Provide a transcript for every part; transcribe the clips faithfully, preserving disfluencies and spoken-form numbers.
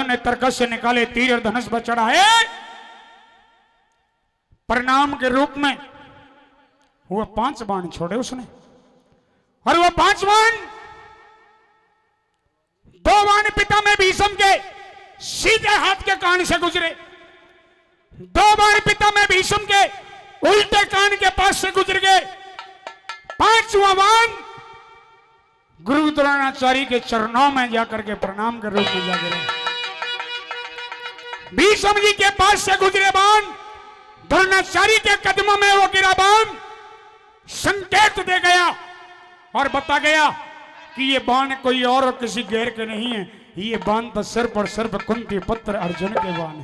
ने तरकश से निकाले तीर और धनुष पर चढ़ाए, प्रणाम के रूप में वो पांच बाण छोड़े उसने। और वो पांच बाण, दो बाण पिता में भीषम के सीधे हाथ के कान से गुजरे, दो बाण पिता में भीषम के उल्टे कान के पास से गुजर गए। पांचवा बाण गुरु द्रोणाचार्य के चरणों में जाकर के प्रणाम के रूप में जा गिरा। भीष्म जी के पास से गुजरे बाण, द्रोणाचार्य के कदमों में वो गिरा बाण संकेत दे गया और बता गया कि ये बाण कोई और किसी गैर के नहीं है, ये बाण तो सिर्फ और सिर्फ कुंती पुत्र अर्जुन के बाण है।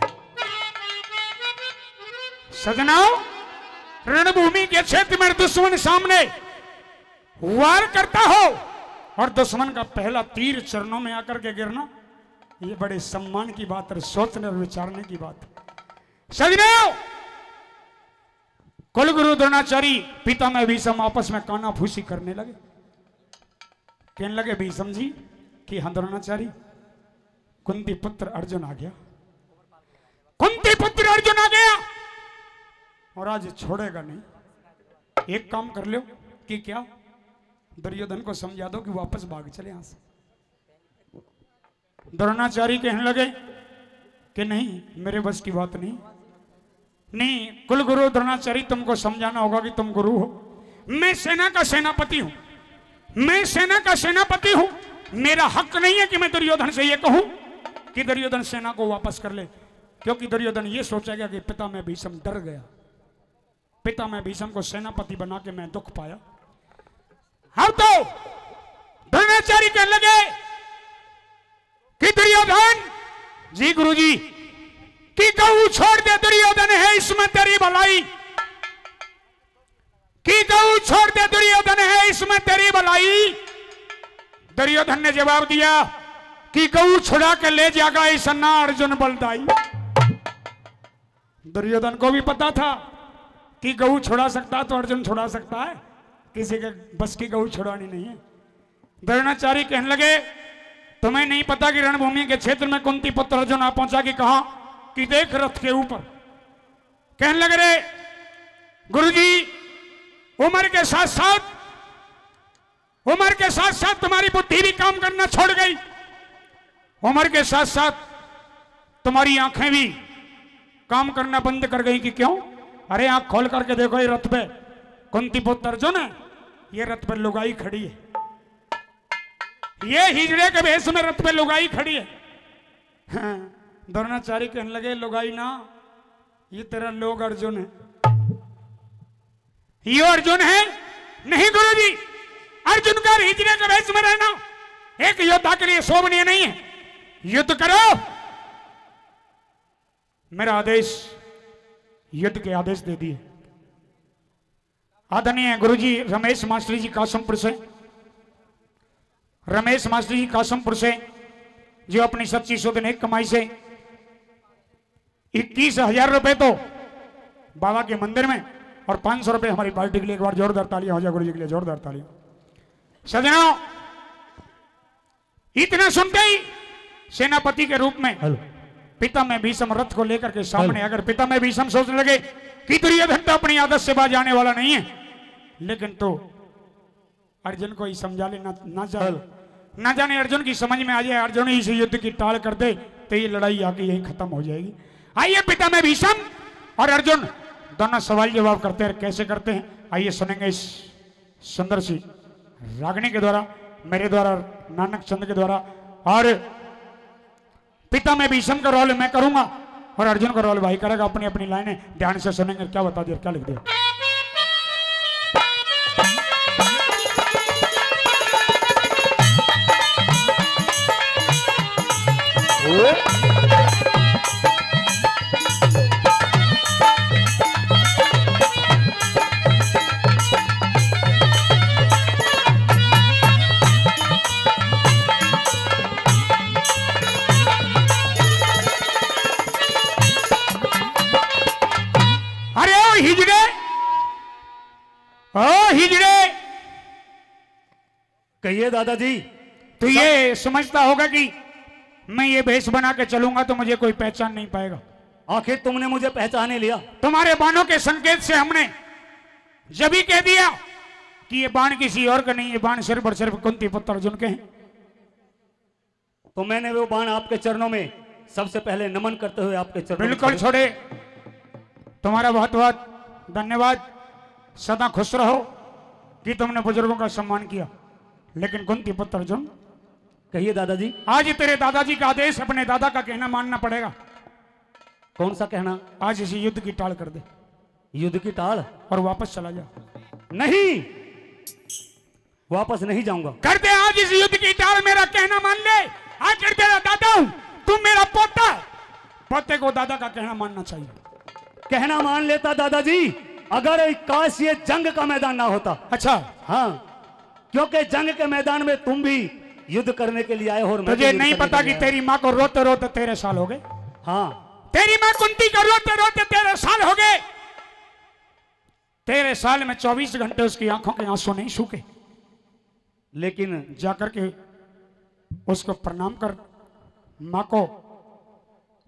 सजनाओ, रणभूमि के क्षेत्र में दुश्मन सामने वार करता हो और दुश्मन का पहला तीर चरणों में आकर के गिरना, ये बड़े सम्मान की बात और सोचने और विचारने की बात। सजनाओ, कुलगुरु द्रोणाचार्य, पितामह भीष्म आपस में कानाफूसी करने लगे, कहने लगे, भीष्म जी कि हाँ द्रोणाचार्य, कुंती पुत्र अर्जुन आ गया, कुंती पुत्र अर्जुन आ गया और आज छोड़ेगा नहीं। एक काम कर लो कि क्या, दुर्योधन को समझा दो कि वापस भाग चले यहां से। द्रोणाचार्य कहने लगे कि नहीं, मेरे बस की बात नहीं। नहीं, कुलगुरु द्रोणाचार्य, तुमको समझाना होगा कि तुम गुरु हो। मैं सेना का सेनापति हूं, मैं सेना का सेनापति हूं। मेरा हक नहीं है कि मैं दुर्योधन से यह कहूं कि दुर्योधन सेना को वापस कर ले, क्योंकि दुर्योधन यह सोचेगा कि पितामह भीष्म डर गया, पितामह भीष्म को सेनापति बना के मैं दुख पाया। अब तो द्रोणाचार्य कहने लगे कि दुर्योधन, जी गुरुजी, कि गऊ छोड़ दे दुर्योधन, है इसमें तेरी भलाई, कि गऊ छोड़ दे दुर्योधन, है इसमें तेरी भलाई। दुर्योधन ने जवाब दिया कि गऊ छुड़ा के ले जागा इस ना अर्जुन बलदाई। दुर्योधन को भी पता था कि गऊ छुड़ा सकता तो अर्जुन छुड़ा सकता है, किसी के बस की गऊ छुड़ानी नहीं है। द्रोणाचार्य कहने लगे, तुम्हें नहीं पता कि रणभूमि के क्षेत्र में कुंती पुत्र अर्जुन आ पहुंचा कि कहा कि देख रथ के ऊपर। कहने लगे, रे गुरुजी, उम्र के साथ साथ, उम्र के साथ साथ तुम्हारी बुद्धि भी काम करना छोड़ गई, उम्र के साथ साथ तुम्हारी आंखें भी काम करना बंद कर गई। कि क्यों? अरे आंख खोल करके देखो, ये रथ पे कुंती पुत्र अर्जुन है, ये रथ पे लुगाई खड़ी है, ये हिजड़े के भेष में रथ पे लुगाई खड़ी है। हाँ, द्रोणाचार्य कहने लगे, लुगाई ना, ये तेरा लोग अर्जुन है। यो अर्जुन है? नहीं गुरुजी, अर्जुन का हिजड़े के भेष में रहना एक योद्धा के लिए शोभनीय नहीं है। युद्ध करो, मेरा आदेश, युद्ध के आदेश दे दिए। आदरणीय गुरुजी रमेश मास्टर जी कासमपुर से, रमेश मास्टर जी कासमपुर से, जो अपनी सच्ची शुद्ध नेक कमाई से इक्कीस हजार रुपए तो बाबा के मंदिर में और पांच सौ रुपए हमारी पार्टी के लिए, एक बार जोरदार तालियां हो जाए गुरु जी के लिए, जोरदार तालियां। सजनों, इतना सुनते ही सेनापति के रूप में हेलो। पितामह भीष्म रथ को लेकर के सामने हेलो। अगर पितामह भीष्म सोचने लगे कि दुर्योधन तो अपनी आदत से बाज आने वाला नहीं है, लेकिन तो अर्जुन को ही समझा ले ना, ना जाने, हेलो। ना जाने अर्जुन की समझ में आ जाए, अर्जुन इस युद्ध की टाल कर दे तो ये लड़ाई आके यहीं खत्म हो जाएगी। आइए, पितामह भीष्म और अर्जुन दोनों सवाल जवाब करते हैं। कैसे करते हैं, आइए सुनेंगे इस सुंदर सी रागनी के द्वारा, मेरे द्वारा, नानक चंद के द्वारा। और पितामह भीष्म का रोल मैं करूंगा और अर्जुन का रोल भाई करेगा। अपनी अपनी लाइनें ध्यान से सुनेंगे, क्या बता दिया, क्या लिख दिया। अरे ओ हिजड़े, ओ हिजड़े, कहिए दादाजी। तो ये समझता होगा कि मैं ये भेष बना के चलूंगा तो मुझे कोई पहचान नहीं पाएगा। आखिर तुमने मुझे पहचान ही लिया। तुम्हारे बाणों के संकेत से हमने जब ही कह दिया कि ये बाण किसी और का नहीं, ये बाण सिर्फ और सिर्फ कुंती पुत्र अर्जुन के हैं। तो मैंने वो बाण आपके चरणों में सबसे पहले नमन करते हुए आपके चरणों में बिल्कुल छोड़े। तुम्हारा बहुत बहुत धन्यवाद। सदा खुश रहो कि तुमने बुजुर्गों का सम्मान किया। लेकिन कुंती पुत्र अर्जुन, कहिए दादाजी। आज तेरे दादाजी का आदेश, अपने दादा का कहना मानना पड़ेगा। कौन सा कहना? आज इस युद्ध की टाल कर दे। युद्ध की टाल? और वापस चला जा। नहीं, वापस नहीं जाऊंगा। कर दे आज इस युद्ध की टाल, मेरा कहना मान ले। आखिर तेरा दादा हूं, तू मेरा पोता है। पोते को दादा का कहना मानना चाहिए। कहना मान लेता दादाजी, अगर काश ये जंग का मैदान ना होता। अच्छा। हाँ, क्योंकि जंग के मैदान में तुम भी युद्ध करने के लिए आए हो और मैं भी युद्ध करने के लिए आया। तुझे नहीं पता कि तेरी माँ को रोते रोते तेरह साल हो गए। हाँ। तेरी माँ कुंती को रोते रोते तेरह साल हो गए। तेरह साल में चौबीस घंटे उसकी आंखों के आंसू नहीं सूखे। लेकिन जाकर के उसको प्रणाम कर, माँ को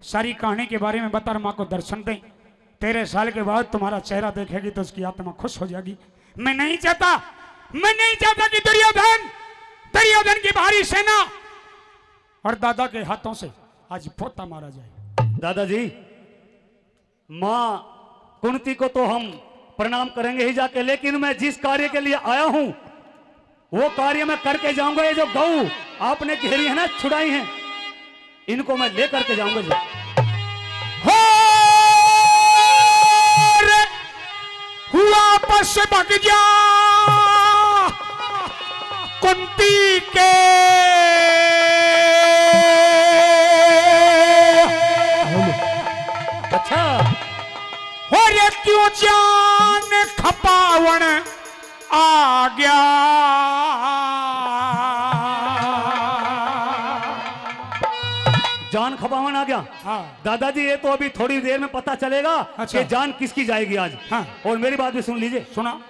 सारी कहानी के बारे में बता और माँ को दर्शन दे। तेरह साल के बाद तुम्हारा चेहरा देखेगी तो उसकी आत्मा खुश हो जाएगी। मैं नहीं चाहता, मैं नहीं चाहता कि दुर्योधन, दुर्योधन की भारी सेना और दादा के हाथों से आज पोता मारा जाए। दादाजी, माँ कुंती को तो हम प्रणाम करेंगे ही जाके, लेकिन मैं जिस कार्य के लिए आया हूँ, वो कार्य मैं करके जाऊंगा। ये जो गऊ आपने घेरी है ना, छुड़ाई है, इनको मैं लेकर के जाऊंगा जी। हो रे, वापस भग जा कुंती के। अच्छा। हो रे, क्यों जान खपावन आ गया। जान खपावन आ गया। हाँ। दादाजी, ये तो अभी थोड़ी देर में पता चलेगा। अच्छा। कि जान किसकी जाएगी आज। हाँ। और मेरी बात भी सुन लीजिए। सुना।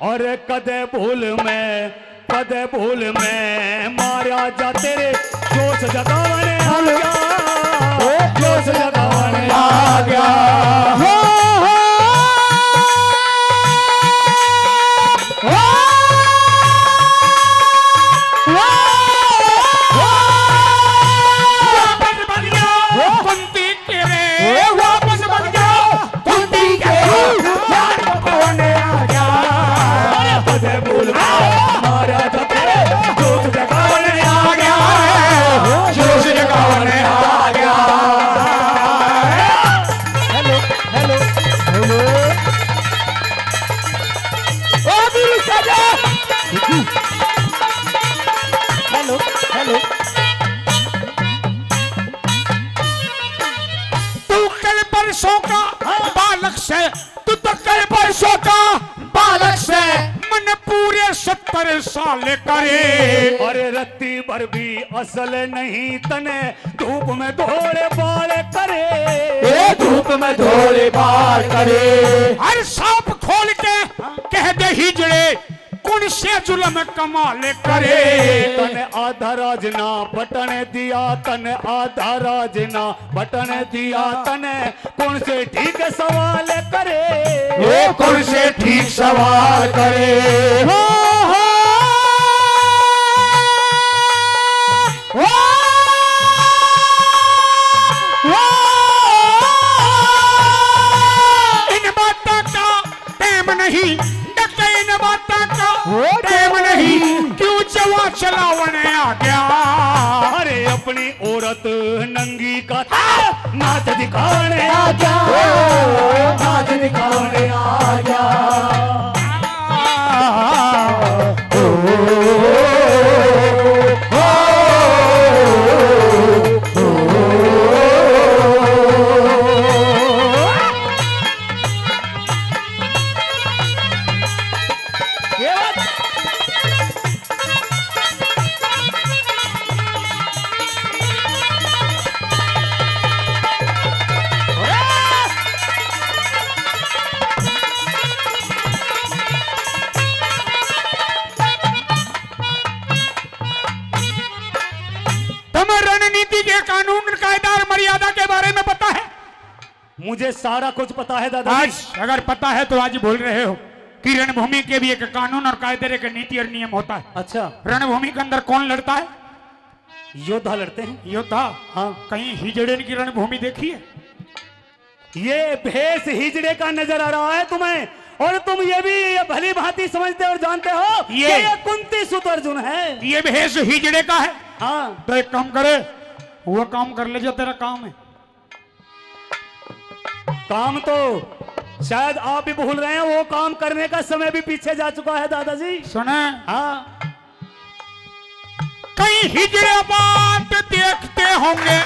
और कदे भूल में, कदे भूल में मारा जा तेरे जोश जगावने आ गया। ओ जोश जगावने आ गया। हो, हो। वापस भग जाओ, कुंती के रे, वापस भग जाओ, कुंती के रे, जान खपावने आ गया। अरे, पदे भूल में मारा था तेरे, जोश जगावने आ गया, जोश जगावने आ गया। Hello, hello, hello. ओ वीरू साजा। Hello, hello. तू कल परसों का बालक से, तू तो कल परसों का बालक से, मन पूरे सत्तर साल करे। अरे रत्ती भर भी असल नहीं तने, धूप में धोले बाल करे। ए धूप में धोले बाल करे। हर सांप खोल के कह दे हिजड़े, कौन से जुल्म कमाल करे। तने आधा राज ना बटन दिया, तने आधा राज ना बटन दिया, तने कौन से ठीक सवाल करे। ए कौन से ठीक सवाल करे। हो, हो, हो, हो। इन बातों का टाइम नहीं, डके इन बातों का ओ टाइम नहीं, क्यों जवा चलावने आ गया। अरे अपनी औरत नंगी का नाच दिखाने आ गया, नाच दिखाने आ गया। मुझे सारा कुछ पता है दादाजी। आज अगर पता है तो आज बोल रहे हो कि रणभूमि के भी एक कानून और कायदे, एक नीति और नियम होता है। अच्छा। रणभूमि के अंदर कौन लड़ता है? योद्धा लड़ते हैं। योद्धा? हाँ। कहीं हिजड़े की रणभूमि देखी है? ये भेष हिजड़े का नजर आ रहा है तुम्हें, और तुम ये भी ये भली भांति समझते और जानते हो ये कि ये कुंती सुत अर्जुन है। ये भेष हिजड़े का है। हाँ। तो एक काम करे, वो काम कर ले जो तेरा काम है। काम तो शायद आप भी भूल रहे हैं, वो काम करने का समय भी पीछे जा चुका है दादाजी। सुने। हाँ। कई हिजड़े बाट देखते होंगे।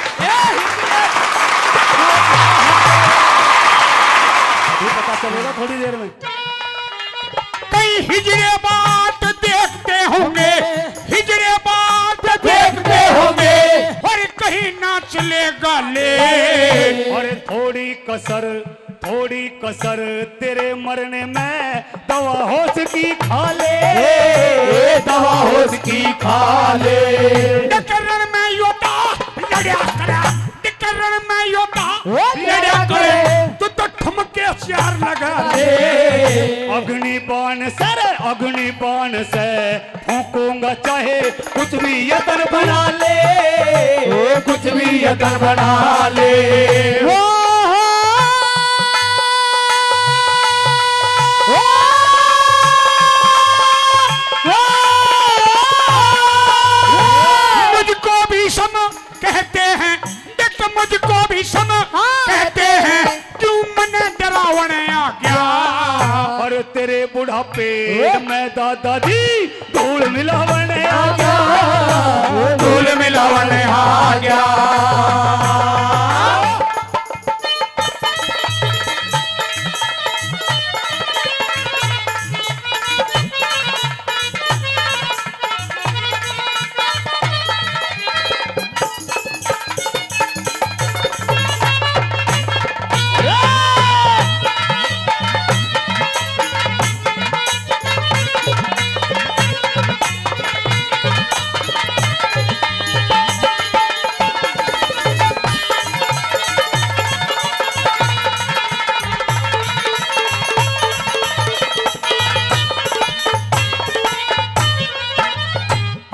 अभी पता चलेगा थोड़ी देर में। कई हिजड़े बाट देखते होंगे, हिजड़े बाट देखते होंगे, और कहीं नाच लेगा ले। और थोड़ी कसर, थोड़ी कसर तेरे मरने में दवा होश की खा ले। ए, दवा होश की खा ले। डकरण में योद्धा लड़या करा, डकरण में योद्धा ओ लड़या लड़या करे। करे। तू तो ठुमके चार लगा ले। अग्नि बाण से रे, अग्नि बाण से फूकूंगा चाहे कुछ भी यतन बना ले। ओ कुछ भी यतन बना ले। ओ हो। ओ हो। मुझको भीषम कहते हैं, देख मुझको भीषम हाँ। कहते हैं, क्यों मने डरावण आ गया। और तेरे बुढ़ापे हाँ। में दादाजी धूल मिलावण आ गया, धूल मिलावण आ गया।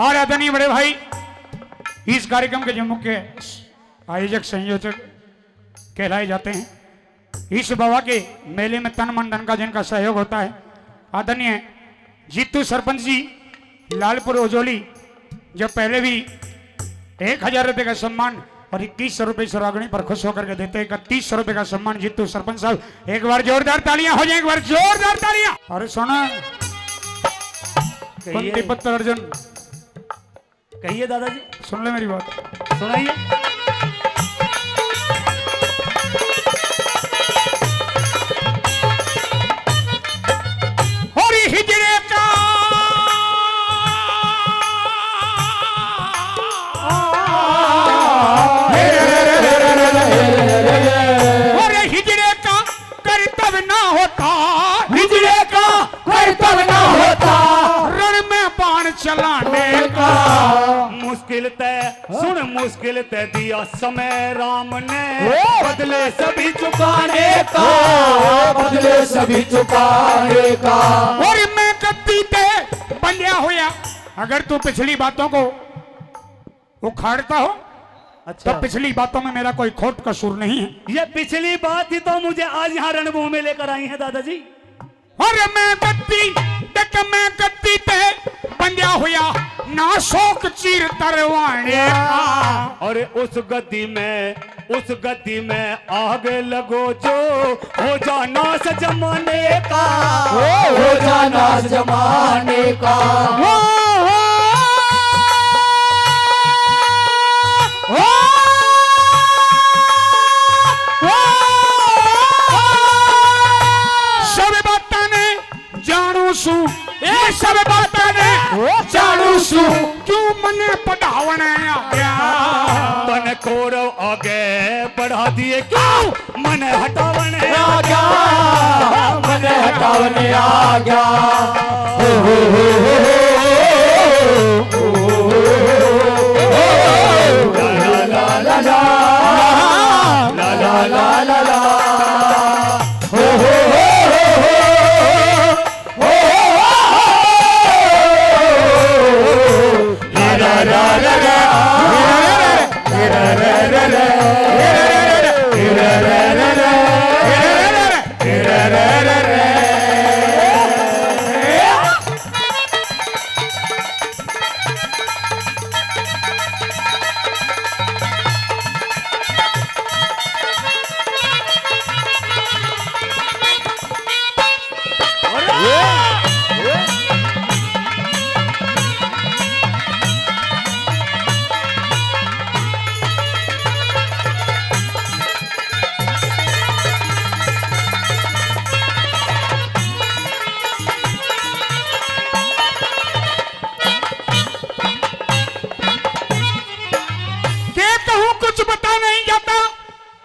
और आदरणीय बड़े भाई, इस कार्यक्रम के जो मुख्य आयोजक संयोजक कहलाए जाते हैं, इस बाबा के मेले में तन मन धन का जिनका सहयोग होता है, आदरणीय जीतू सरपंच जी, लालपुर ओजोली, जो पहले भी एक हजार रुपये का सम्मान और इक्कीस सौ रुपये सुरागणी पर खुश होकर के देते हैं, इकतीस सौ रुपये का सम्मान जीतू सरपंच साहब। एक बार जोरदार तालियां हो जाए, एक बार जोरदार तालियां। अरे सुना, कहिए। कुंती पुत्र अर्जुन, कहिए दादाजी। सुन ले मेरी बात। सुनाइए। और हिजड़े का, और हिजड़े का करतब ना होता, हिजड़े का करतब ना होता, रण में बाण चलाने का। मुश्किल तय, सुन, मुश्किल तय दिया समय राम ने, ओ। बदले सभी चुकाने का, बदले सभी चुकाने का। और मैं गद्दी ते बंध्या होया, अगर तू पिछली बातों को उखाड़ता हो, अच्छा। तो पिछली बातों में मेरा कोई खोट कसूर नहीं है। ये पिछली बात ही तो मुझे आज यहाँ रणभूमि में लेकर आई है दादाजी। और मैं गद्दी, देख मैं गद्दी ते बंध्या होया, ना शोक चीर तरवाने का। और उस गद्दी में, उस गद्दी में आग लगो जो हो जा नाश जमाने का, हो, हो जा नाश जमाने का। हो, हो, हो, हो, हो। सब बातां ने जानू सू, ए सब बातां ने जानू सू, क्यों मने पढ़ावण आ गया। तने कौरव आगे बढ़ा दिए क्यों? मन हटावन आ गया, मन हटावन आ गया। हो, हो, हो, हो। ला, ला, ला, ला, ला। ला, ला, ला, ला, ला।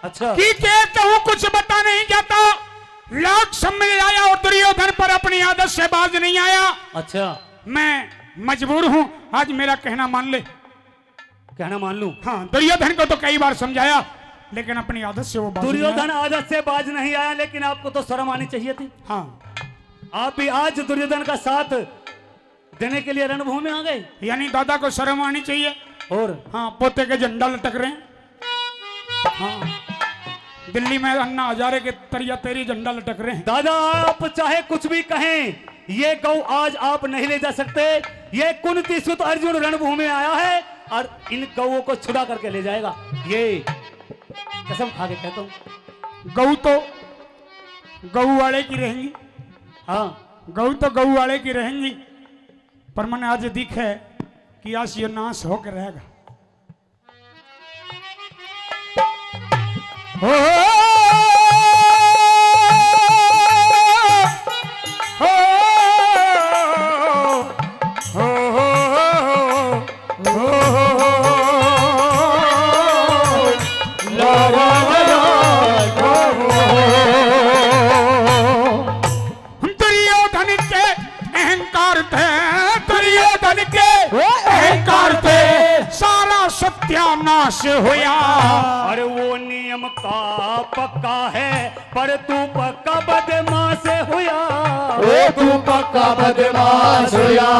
अच्छा। कि के कहूँ कुछ बता नहीं जाता। लाख सम्मिल आया और दुर्योधन पर अपनी आदत से बाज नहीं आया। अच्छा। मैं मजबूर हूँ, आज मेरा कहना मान ले। कहना मान लूं? हाँ, दुर्योधन को तो कई बार समझाया, लेकिन अपनी आदत से वो बाज नहीं आया। दुर्योधन आदत से बाज नहीं आया, लेकिन आपको तो शर्म आनी चाहिए थी। हाँ। आप भी आज दुर्योधन का साथ देने के लिए रणभूमि में आ गए। यानी दादा को शर्म आनी चाहिए। और? हाँ, पोते के झंडा लटक रहे हैं। हाँ, दिल्ली में अन्ना हजारे के तरिया तेरी झंडा लटक रहे हैं। दादा, आप चाहे कुछ भी कहें, ये गौ आज आप नहीं ले जा सकते। ये कुंती सुत अर्जुन रणभूमि में आया है और इन गौओं को छुड़ा करके ले जाएगा। ये कसम खा के कहता हूँ। गौ तो गौ वाले की रहेंगी। हाँ। गौ तो गौ वाले की रहेंगी, पर मने आज दिखे कि आज ये नाश होकर रहेगा। हो, हो, हो, हो, ला, ला, ला, ला, हो, हो। दुर्योधन के अहंकार थे, दुर्योधन के अहंकार थे, सारा सत्यानाश होया। अरे वो नियम का पक्का है, पर तू पक्का बदमाश होया। ओ तू पक्का बदमाश होया।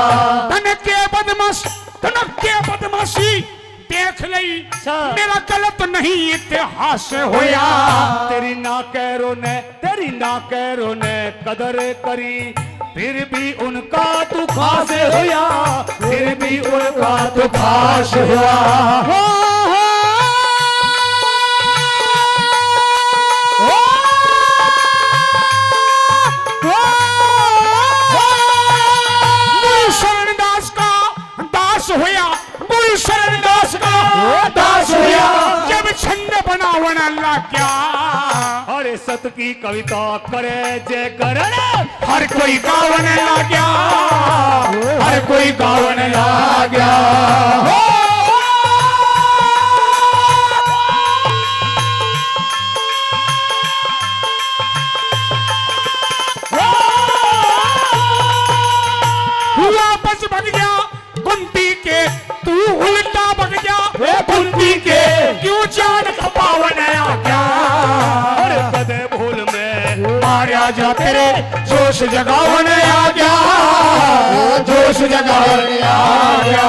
तन के बदमाश, तन के बदमाशी देख लई, अच्छा। मेरा गलत नहीं इतिहास होया। तेरी ना कैरो ने, तेरी ना कैरो ने कदर करी, फिर भी उनका तू खास होया, फिर भी उनका तू खास होया। हो, हो, हो, हो, हो। गुरु शरणदास का दास होया, गुरु शरणदास का दास होया। जब छंद बनावन लाग्या, अरे सत की कविता करे जय करण, हर कोई गावन लाग्या, हर कोई गावन लाग्या। हो, हो, वापस भग गया। कुंती के तू उल्टा बग जा, ए कुंती के क्यों जान खपावन आ गया? अरे कदे भूल में मारया जा तेरे जोश जगावन आ गया, जोश जगावन आ गया।